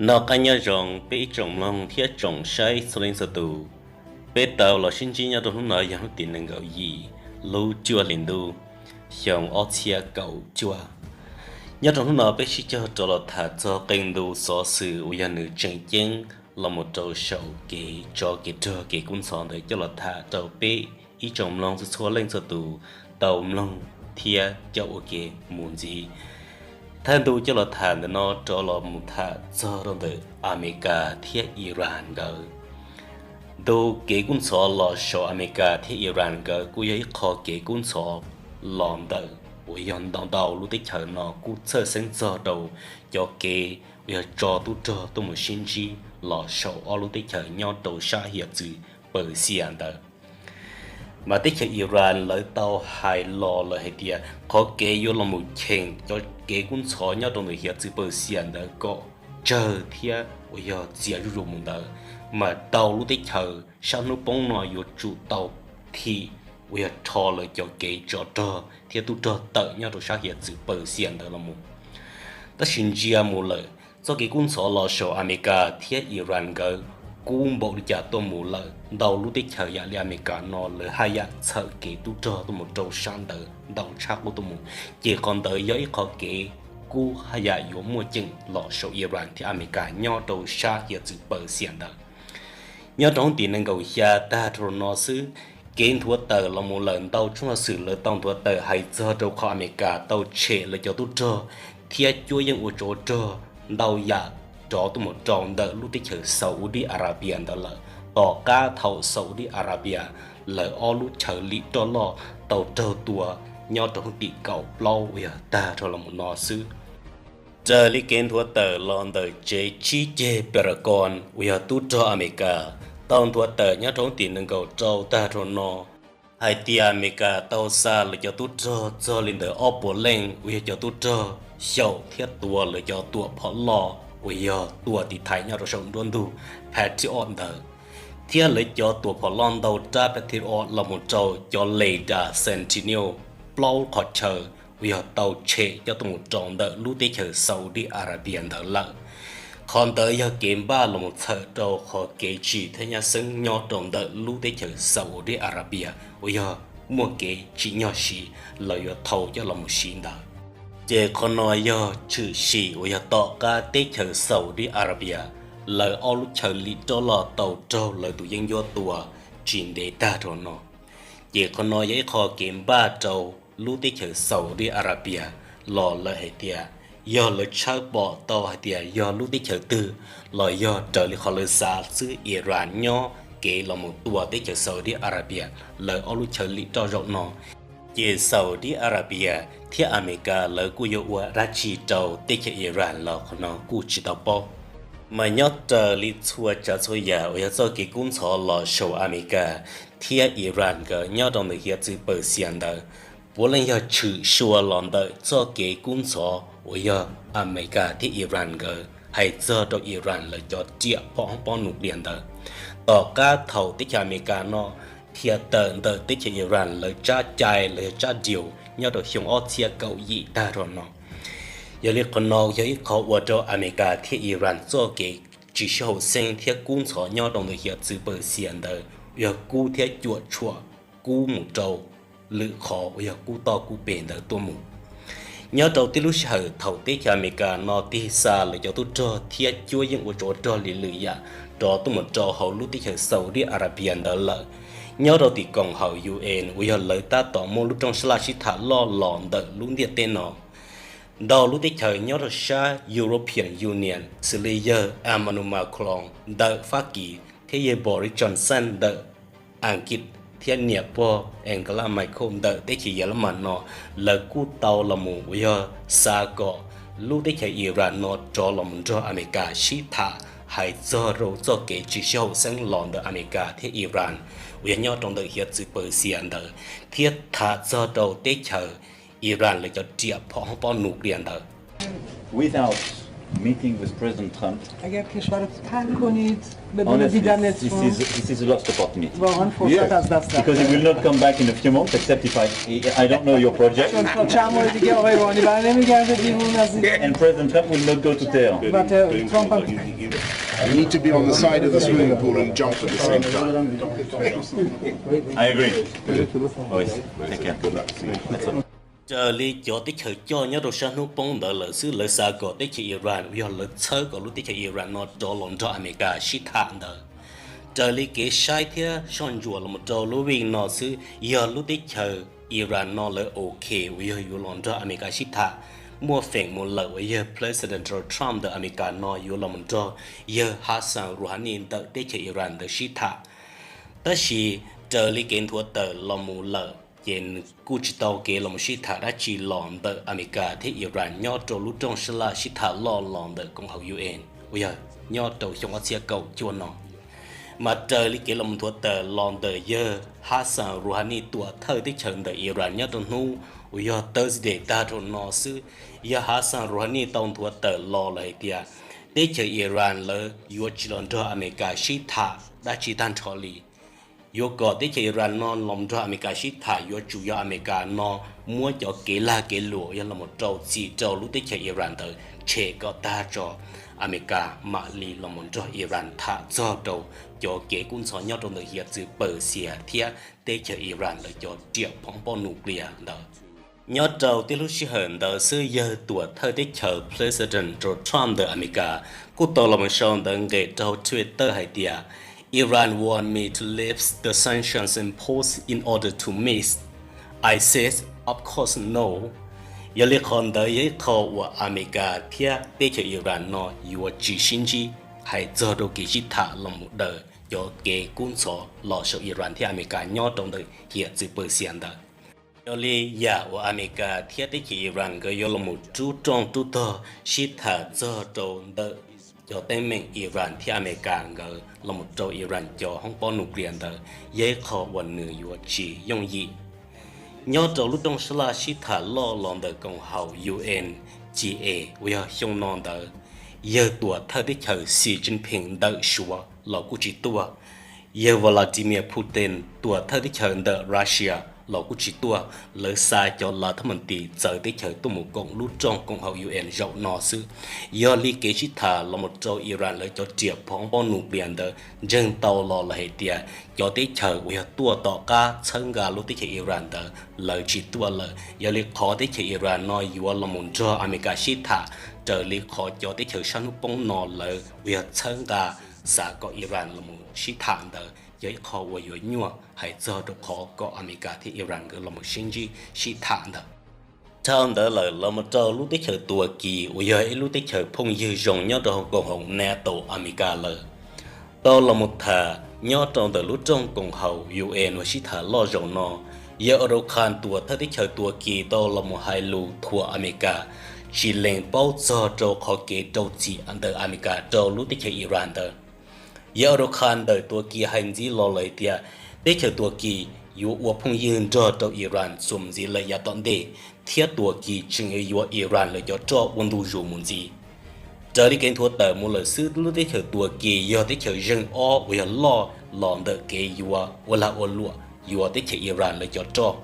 Noj qab nyob zoo peb ib tsoom mloog thiab tsoom saib txhua leej txhua tus. Peb tau los sib ntsib nyob rau hnub no yog hnub tim nees nkaum yim lub cuaj hli ntuj, xyoo ob txhiab kaum cuaj. Nyob rau hnub no peb sib cog rov los tham txog qee ntu xov xwm uas yog nws tseem ceeb los mus rau saum kev tsov kev rog kev kub ntxhov ntawd coj los tham rau peb ib tsoom mloog txhua txhua leej txhua tus tau mloog thiab coj ua ke mus ntxiv. Thawj ntu coj los tham ntawm no rov los mus tham txog rau ntawm Amelikas thiab Iran nkawd. Ntu kev kub ntxhov los saum Amelikas thiab Iran nkawd kuj yog ib qho kev kub ntxhov los ntawm uas yog ntau ntau lub teb chaws no kuj txhawj xeeb txog rau cov kev uas yog tso tub rog tuaj mus sib ntsib los saum ob lub teb chaws nyob rau sab hiav txwv Pawg Xias ntawd. Mas teb chaws Iran lawv tau hais los lawm hais tias qhov kev yuav los mus cheem cov kev kub ntxhov nyob rau ntawm hiav txwv Pawg Xias ntawd kom tsawg thiab uas yog txias zuj zus mus ntawd, mas tau lub teb chaws sab hnub poob no yuav tsum tau thim uas yog rho lawv cov kev tsov rog thiab tub rog tawm nyob rau sab hiav txwv Pawg Xias ntawd los mus. Tab sis ntsia mus lawm, txoj kev kub ntxhov los saum Amelikas thiab Iran nkawd kub npaum li cas tuaj mus lawm, ntau lub teb chaws yam li Amelikas no lawv haj yam txhawm kev tub rog tuaj mus rau sab ntawd ntau tshaj qub tuaj mus, ces qhov ntawd yog ib qhov kev kub haj yam yuav muaj ceem los saum Iran thiab Amelikas nyob rau sab hiav txwv Pawg Xias ntawd. Nyob rau hnub tim nees nkaum xya tag rau no xwb, kev nthuav tawm los mus lawm ntau tshoob xov xwm lawv tau nthuav tawm hais txog rau qhov Amelikas tau tshem lawv cov tub rog thiab cuab yeej ua tsov rog ntau yam rov tuaj mus rau ntawm lub teb chaws Saudi Arabia ntawd lawm, tom qab thaum Saudi Arabia lawv ob lub chaw lim roj loj tau raug tua nyob rau hnub tim kaum plaub uas yog tag rau los mus no xwb. Raws li kev nthuav tawm los ntawm tsev tsib ceg Pentagon uas yog tub rog Amelikas tau nthuav tawm nyob rau hnub tim nees nkaum rau tag rau no hais tias Amelikas tau xa lawv cov tub rog txog li ntawm ob puas leej uas yog cov tub rog xyaum thiab tua lawv cov tuam phom loj uas yog tua tiv thaiv nyob rau saum nruab ntug Patriot ntawd, thiab lawv cov tuam phom loj ntau rab Patriot los mus rau cov radar Sentinel plaub qhov chaw uas yog tau tshem coj tuaj mus rau ntawm lub teb chaws Saudi Arabia ntawd lawm. Qhov ntawd yog kev npaj los mus txhawm rau qhov kev tsim thiab nyab xeeb nyob rau ntawm lub teb chaws Saudi Arabia uas yog muaj kev tsim nyog siv, lawv yuav thau coj los mus siv ntawd. Ces qhov no yog tshwm sim uas yog tom qab teb chaws Saudi Arabia lawv ob lub chaw lim roj loj tau raug lawv tus yeeb ncuab tua tsis ntev tag rau no. Ces qhov no yog ib qho kev npaj rau lub teb chaws Saudi Arabia los lawm hais tias yog lawv tshawb pom tau hais tias yog lub teb chaws twg los yog raws li qhov lawv xav xwb Iran nyob kev los mus tua teb chaws Saudi Arabia lawv ob lub chaw lim roj zaum no, ces Saudi Arabia thiab Amelikas lawv kuj yuav ua dab tsi rau teb chaws Iran los qhov no kuj tsis tau paub. Mas nyob raws li txhua tsav txhua yam uas yog txoj kev kub ntxhov los saum Amelikas thiab Iran nkawd nyob rau ntawm hiav txwv Pawg Xias ntawd, puav leej yog tshwm suas los ntawm txoj kev kub ntxhov uas yog Amelikas thiab Iran nkawd hais txog rau Iran lawv cov riam phom hoob pob nuclear ntawd. Tom qab thaum teb chaws Amelikas no dhia tawm ntawm teb chaws Iran lawv tsab cai los yog tsab diu nyob rau xyoo ob txhiab kaum yim tag rau no. Yog li qhov no yog ib qho ua rau Amelikas thiab Iran txoj kev tsis sib haum xeeb thiab kub ntxhov nyob rau ntawm hiav txwv Pawg Xias ntawd yog kub thiab cuam tshuam kub mus rau lwm qhov uas yog kub toj kub pes ntawd tuaj mus. Nyob rau tib lub sij hawm thaum teb chaws Amelikas no tig xa lawv cov tub rog thiab cuab yeej ua tsov rog li lwm yam rov tuaj mus rau hauv lub teb chaws Saudi Arabia ntawd lawm, nyob rau tim koom haum U N uas yog lawv tab tom muaj lub rooj sab laj sib tham loj los ntawm lub ntiaj teb no. Ntau lub teb chaws nyob rau sab European Union xws li yawg Emmanuel Macron ntawm Fab Kis thiab yawg Boris Johnson ntawm Askiv thiab niam pog Angela Merkel ntawm teb chaws Yelemas no, lawv kuj tau los mus uas yog xa kom lub teb chaws Iran no rov los mus nrog Amelikas sib tham hais txog rau txoj kev tsis sib haum xeeb los ntawm Amelikas thiab Iran uas yog nyob rau ntawm hiav txwv Pawg Xias ntawd, thiab tham txog rau teb chaws Iran lawv cov riam phom hoob pob nuclear ntawd. Without Meeting with President Trump. اگر کشورت ترک کنید به دل دیدنتون. This is, this is a lost opportunity. واقعا فرصت از دست رفته. Because he will not come back in a few months, except if I, I don't know your project. چون تا چند ماه دیگه آقای روحانی برنمیگرده بیرون از این. And President Trump will not go to Tehran. و ت-، ترامپ هم You need to be on the side of the swimming pool and jump at the same time. I agree. Always. Take care. Raws li cov teb chaws coj nyob rau sab hnub poob ntawd lawm xwb, lawv xav kom teb chaws Iran uas yog lawv txhawb kom lub teb chaws Iran no rov los nrog Amelikas sib tham ntawd. Raws li kev saib thiab soj ntsuam los mus rau lub vij no xwb, yog lub teb chaws Iran no lawv ok uas yog yuav los nrog Amelikas sib tham, muaj feem mus lawm uas yawg President Donald Trump ntawm Amelikas no yuav los mus nrog yawg Hassan Rouhani ntawm teb chaws Iran ntawd sib tham. Tab sis raws li kev nthuav tawm los mus lawm ces nws kuj tsis tau kev los mus sib tham dab tsi los ntawm Amelikas thiab Iran nyob rau lub rooj sab laj sib tham loj los ntawm koom haum U N uas yog nyob rau xyoo ob txhiab kaum cuaj no. Mas raws li kev los mus nthuav tawm los ntawm yawg Hassan Rouhani tuam thawj teb chaws ntawm Iran nyob rau hnub uas yog Thursday tag rau no xwb, yawg Hassan Rouhani tau nthuav tawm los lawm hais tias teb chaws Iran lawv yuav tsis los nrog Amelikas sib tham dab tsi tag nrho li. Yuav kom teb chaws Iran no los nrog Amelikas sib tham yuav tsum yog Amelikas no muab cov kev lag kev luam yog los mus rau txim rau lub teb chaws Iran ntawd tshem kom tag tso, Amelikas mam li los mus nrog Iran tham txog rau cov kev kub ntxhov nyob rau ntawm hiav txwv Pawxias thiab teb chaws Iran lawv cov riam phov poj nuclear ntawd. Nyob rau tib lub sij hawm ntawd xwb, yawg tuam thawj teb chaws President Donald Trump ntawm Amelikas kuj tau los mus sau ntawv nqes rau Twitter hais tias, Iran want me to lift the sanctions imposed in order to meet. I said, of course no. Yog li qhov ntawd yog ib qho uas Amelikas thiab teb chaws Iran no yuav tsis sib ntsib hais txog rau kev sib tham los mus daws cov kev kub ntxhov los saum Iran thiab Amelikas nyob rau ntawm hiav txwv Pawxias ntawd. Yog li yam uas Amelikas thiab teb chaws Iran nkawd yuav los mus rub rooj rub tog sib tham txog rau ntawm cov teeb meem Iran thiab Amelikas nkawd los mus rau Iran cov hoob pob nuclear ntawd yog ib qho uas nws yuav tsis yooj yim. Nyob rau lub rooj sab laj sib tham loj los ntawm koom haum U N G A uas yog xyoo no ntawd, yawg tuam thawj teb chaws Xi Jinping ntawm Suav los kuj tsis tuaj, yawg Vladimir Putin tuam thawj teb chaws ntawm Russia los kuj tsis tuaj. Lawv xa cov lav thab mas tis txawv teb chaws tuaj mus koom lub rooj koom haum U N zaum no xwb. Yog li kev sib tham los mus rau Iran lawv cov riam phov pob nuclear ntawd ntseeg tau los lawm hais tias cov teb chaws uas yog tuaj tom qab txhawb nqa lub teb chaws Iran ntawd lawv tsis tuaj lawm. Yog li qhov teb chaws Iran no yuav los mus nrog Amelikas sib tham raws li qhov cov teb chaws sab hnub poob no lawv uas yog txhawb nqa xav kom Iran los mus sib tham ntawd yog ib qho uas yuav nyuaj hais txog rau qhov kom Amelikas thiab Iran nkawd los mus sib ntsib sib tham ntawd. Dhau ntawd lawm los mus rau lub teb chaws Tuas Kis uas yog ib lub teb chaws phooj ywg zoo nyob rau hauv koom haum NATO Amelikas lawm, tau los mus tham nyob rau ntawm lub rooj koom haum U N uas sib tham loj zaum no. Yawg Erdogan tuam thawj teb chaws Tuas Kis tau los mus hais lus thuam Amelikas tsis lees paub txog rau qhov kev rau txim ntawm Amelikas rau lub teb chaws Iran ntawd. Yawg Erdogan ntawm Tuas Kis hais ntxiv los lawm tias teb chaws Tuas Kis yuav ua phooj ywg nrog rau Iran txuas ntxiv lawm yav tom ntej, thiab Tuas Kis tseem yuav Iran lawv cov roj ua ntu zus mus ntxiv. Raws li kev nthuav tawm mus lawm xwb, lub teb chaws Tuas Kis yog teb chaws zeeg ob uas yog loj los ntawm kev yuav ua lag ua luam yuav teb chaws Iran lawv cov roj.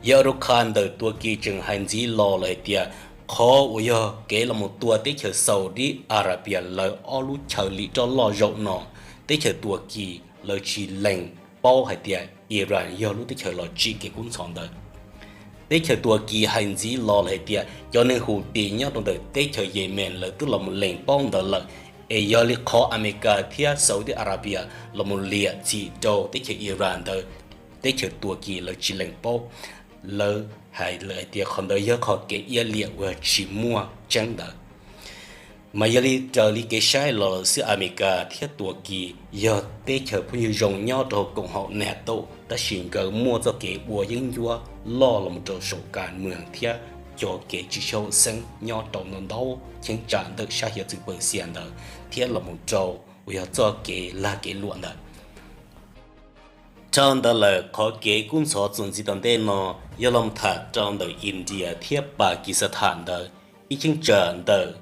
Yawg Erdogan ntawm Tuas Kis tseem hais ntxiv los lawm hais tias qhov uas yog kev los mus tua teb chaws Saudi Arabia lawv ob lub chaw lim roj loj zaum no, teb chaws Tuas Kis lawv tsis lees paub hais tias Iran yog lub teb chaws los tsim kev kub ntxhov ntawd. Teb chaws Tuas Kis hais ntxiv los lawm hais tias cov neeg Houthi nyob rau ntawm teb chaws Yemen lawv twb los mus lees paub ntawd lawm, es yog li qhov Amelikas thiab Saudi Arabia los mus liam txim rau teb chaws Iran ntawd, teb chaws Tuas Kis lawv tsis lees paub. Lawv hais lawm hais tias qhov ntawd yog qhov kev iab liam uas tsis muaj tseeb ntawd. Mas yog li raws li kev saib los lawm xwb, Amelikas thiab Tuas Kis yog teb chaws phooj ywg zoo nyob rau hauv koom haum NATO, tab sis nkawd muaj txoj kev ua yeeb ncuab loj los mus rau saum kas mws thiab cov kev tsis sib haum xeeb nyob rau ntau ntau cheeb tsam ntawm sab hiav txwv Pawxias ntawd thiab los mus rau uas yog txoj kev lag kev luam ntawd. Dhau ntawd lawm, qhov kev kub ntxhov txuas ntxiv tom ntej no yog los tham rau ntawm India thiab Pakistan ntawd. Ib cheeb tsam ntawm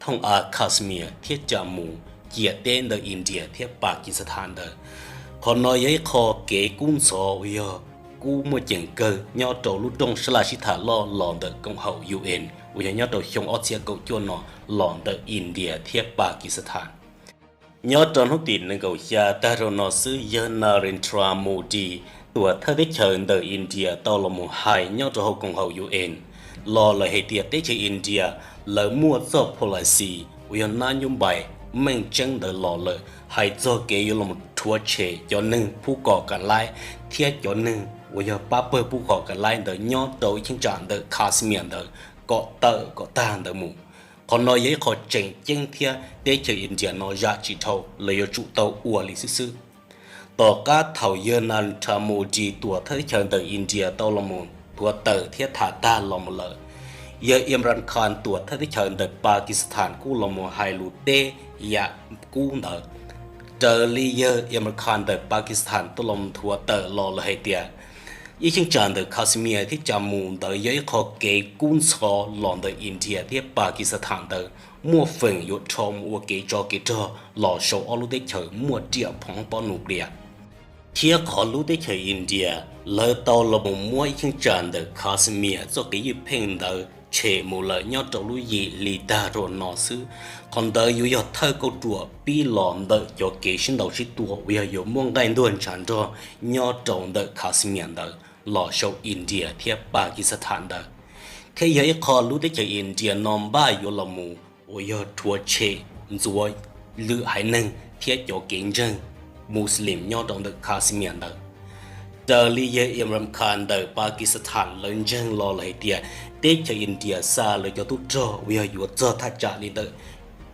thooj av Kashmir thiab Jammu ciam teb ntawm India thiab Pakistan ntawd. Qhov no yog ib qho kev kub ntxhov uas yog kub muaj ceem kawg nyob rau lub rooj sab laj sib tham loj los ntawm koom haum U N uas yog nyob rau xyoo ob txhiab kaum cuaj no los ntawm India thiab Pakistan. Nyob rau hnub tim nees nkaum xya tag rau no xwb, yawg Narendra Modi, tuam thawj teb chaws ntawm India tau los mus hais nyob rau hauv koom haum U N los lawm hais tias teb chaws India lawv muaj txoj policy uas yog nab nyob npais meej tseeb ntawd los lawm, hais txog kev yuav los rhuav tshem cov neeg pub kom kam laib thiab cov neeg uas yog pab pawg pub kom kam laib ntawd nyob rau ib cheeb tsam ntawm Kashmir ntawd kom tawm kom tag ntawd mus. Qhov no yog ib qho tseem ceeb thiab teb chaws India no zam tsis dhau, lawv yuav tsum tau ua li xwb xwb. Tom qab thaum yawg Narendra Modi tuam thawj teb chaws ntawm India tau los mus thuav tawm thiab tham tag los mus lawm, yawg Imran Khan tuam thawj teb chaws ntawm Pakistan kuj los mus hais lus teb yam kub ntawd. Raws li yawg Imran Khan ntawm Pakistan tuaj los mus thuav tawm los lawm hais tias ib cheeb tsam ntawm Kashmir thiab Jammu ntawd yog ib qho kev kub ntxhov los ntawm India thiab Pakistan ntawd muaj feem yuav rho mus ua kev tsov kev rog los saum ob lub teb chaws muaj riam phom pob nuclear. Thiab qhov lub teb chaws India lawv tau los mus muab ib cheeb tsam ntawm Kashmir txoj kev ywj pheej ntawd tshem mus lawm nyob rau lub yim hli tag rau no xwb. Qhov ntawd yuav yog thawj kauj ruam pib los ntawm cov kev sib ntaus sib tua uas yog yuav muab nqaij ntuag ntshav nrog nyob rau ntawm Kashmir ntawd los saum India thiab Pakistan ntawd. Thiab yog ib qho lub teb chaws India no npaj yuav los mus uas yog rhuav tshem ntxuav lwm haiv neeg thiab cov kev ntseeg Muslim nyob rau ntawm Kashmir ntawd. Raws li yawg Imran Khan ntawm Pakistan lawv ntseeg los lawm hais tias teb chaws India xa lawv cov tub rog uas yog yuav txog thaj tsam li ntawm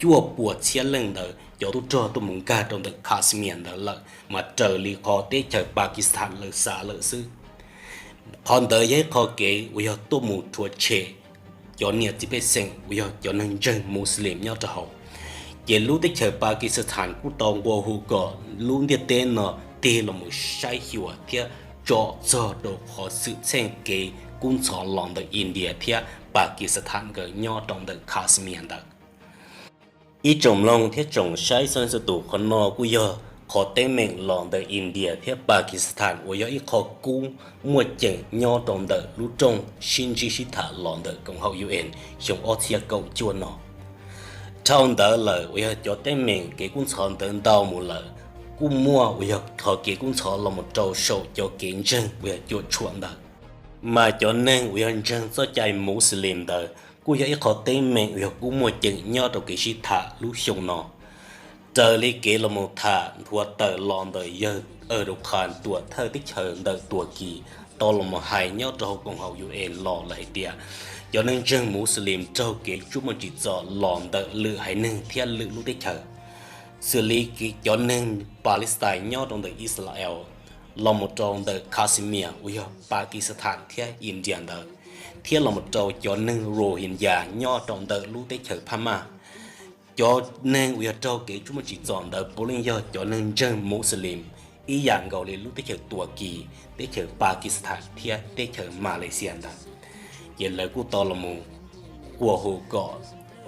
cuaj puas txhiab leej ntawd cov tub rog tuaj mus nkag rau ntawm Kashmir ntawd lawm mas raws li qhov teb chaws Pakistan lawv xav lawm xwb. Qhov ntawd yog ib qho kev uas yog tuaj mus rhuav tshem cov niam txiv pej xeem uas yog cov neeg ntseeg Muslim nyob rau hauv. Ces lub teb chaws Pakistan kuj tau nqua hu kom lub ntiaj teb no tig los mus saib xyuas thiab tsom txog rau qhov xwm txheej kev kub ntxhov los ntawm India thiab Pakistan nkawd nyob rau ntawm Kashmir ntawd. Ib tsoom mloog thiab tsoom saib txhua tus, qhov no kuj yog qhov teeb meem los ntawm India thiab Pakistan uas yog ib qho kub muaj ceem nyob rau ntawm lub rooj sib ntsib sib tham los ntawm koom haum U N xyoo ob txhiab kaum cuaj no. Dhau ntawd lawm uas yog cov teeb meem kev kub ntxhov ntawd ntau mus lawm, kuj muaj uas yog qhov kev kub ntxhov los mus rau saum cov kev ntseeg uas yog cuam tshuam ntawd. Mas cov neeg uas yog ntseeg txoj cai Muslim ntawd kuj yog ib qho teeb meem uas yog kub muaj ceem nyob rau kev sib tham lub xyoo no. Raws li kev los mus tham nthuav tawm los ntawm yawg Erdogan tuam thawj teb chaws ntawm Tuam Kis tau los mus hais nyob rau hauv koom haum U N los lawm hais tias cov neeg ntseeg Muslim raug kev tsuj muaj tsim txom los ntawm lwm haiv neeg thiab lwm lub teb chaws, xws li cov neeg Palestine nyob rau ntawm Israel, los mus rau ntawm Kashmir uas yog Pakistan thiab India ntawd, thiab los mus rau cov neeg Rohingya nyob rau ntawm lub teb chaws Phab Maj. Cov neeg uas yog raug kev tsuj muaj tsim txom ntawd puav leej yog cov neeg ntseeg Muslim ib yam nkaus li lub teb chaws Tuam Kis, teb chaws Pakistan thiab teb chaws Malaysia ntawd. Ces lawv kuj tau los mus nqua hu kom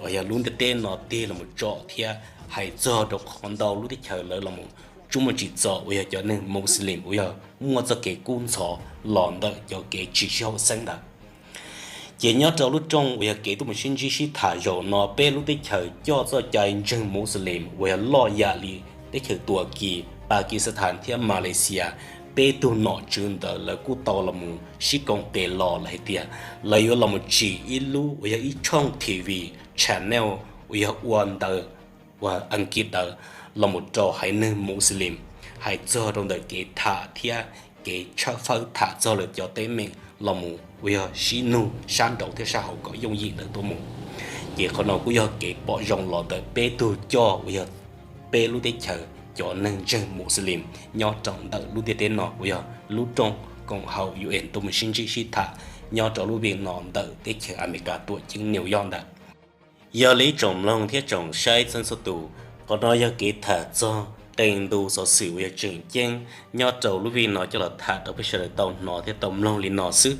uas yog lub ntiaj teb no tig los mus tsom thiab hais txog rau qhov ntau lub teb chaws lawv los mus tsuj muaj tsim txom uas yog cov neeg Muslim uas yog muaj txoj kev kub ntxhov los ntawm cov kev tsis sib haum xeeb ntawd. Ces nyob rau lub rooj uas yog kev tuaj mus sib ntsib sib tham zaum no, peb lub teb chaws coj txoj cai ntseeg Muslim uas yog loj yam li teb chaws Tuam Kis, Pakistan thiab Malaysia, peb tug nom tswv ntawd lawv kuj tau los mus sib koom tes los lawm hais tias lawv yuav los mus tsim ib lub uas yog ib tshooj T V channel uas yog ua ntawv uas Askiv ntawd los mus rau haiv neeg Muslim, hais txog rau ntawm kev tham thiab kev tshawb fawb tham txog lawv cov teeb meem los mus uas yog sib nug sab nraud thiab sab hauv kom yooj yim ntawd tuaj mus. Ces qhov no kuj yog kev pom zoo los ntawm peb tug coj uas yog peb lub teb chaws cov neeg ntseeg Muslim nyob rau ntawm lub ntiaj teb no uas yog lub rooj koom haum U N tuaj mus sib ntsib sib tham nyob rau lub vij no ntawm teb chaws Amelikas tuam ceeb New York ntawd. Yog li ib tsoom mloog thiab tsoom saib txhua txhua tus, qhov no yog kev tham txog qee ntu xov xwm uas yog tseem ceeb nyob rau lub vij no coj los tham rau peb sawv daws tau hnov thiab tau mloog li no xwb.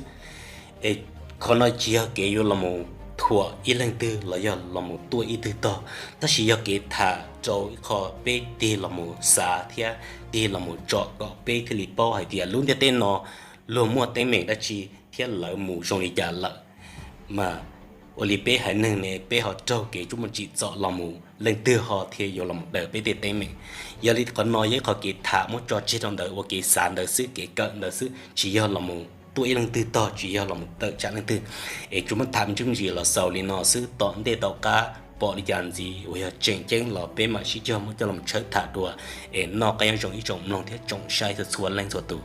Es qhov no tsis yog kev yuav los mus thuam ib leeg twg los yog los mus tuaj ib tug tog, tab sis yog kev tham rau ib qho peb tig los mus xav thiab tig los mus tsom kom peb thiaj li paub hais tias lub ntiaj teb no luag muaj teeb meem dab tsi thiab lawv mus zoo li cas lawm. Mas ua li peb haiv neeg ne peb ho raug kev tsuj muaj tsim txom los mus leej twg ho thiaj yuav los mus daws peb tej teeb meem. Yog li qhov no yog ib qho kev tham muab tso tseg rau ntawd ua kev xav ntawd xwb, kev kawm ntawd xwb, tsis yog los mus tuaj ib leeg twg tog, tsis yog los mus tawm tsam leej twg. Es tsuas muab tham me ntsis los xaus li no xwb, tom ntej tom qab pom li cas ntxiv uas yog tseem ceeb los peb mam sib cog muab coj los tshawb tham dua. Es noj qab nyob zoo ib tsoom mloog thiab tsoom saib txhua leej txhua tus.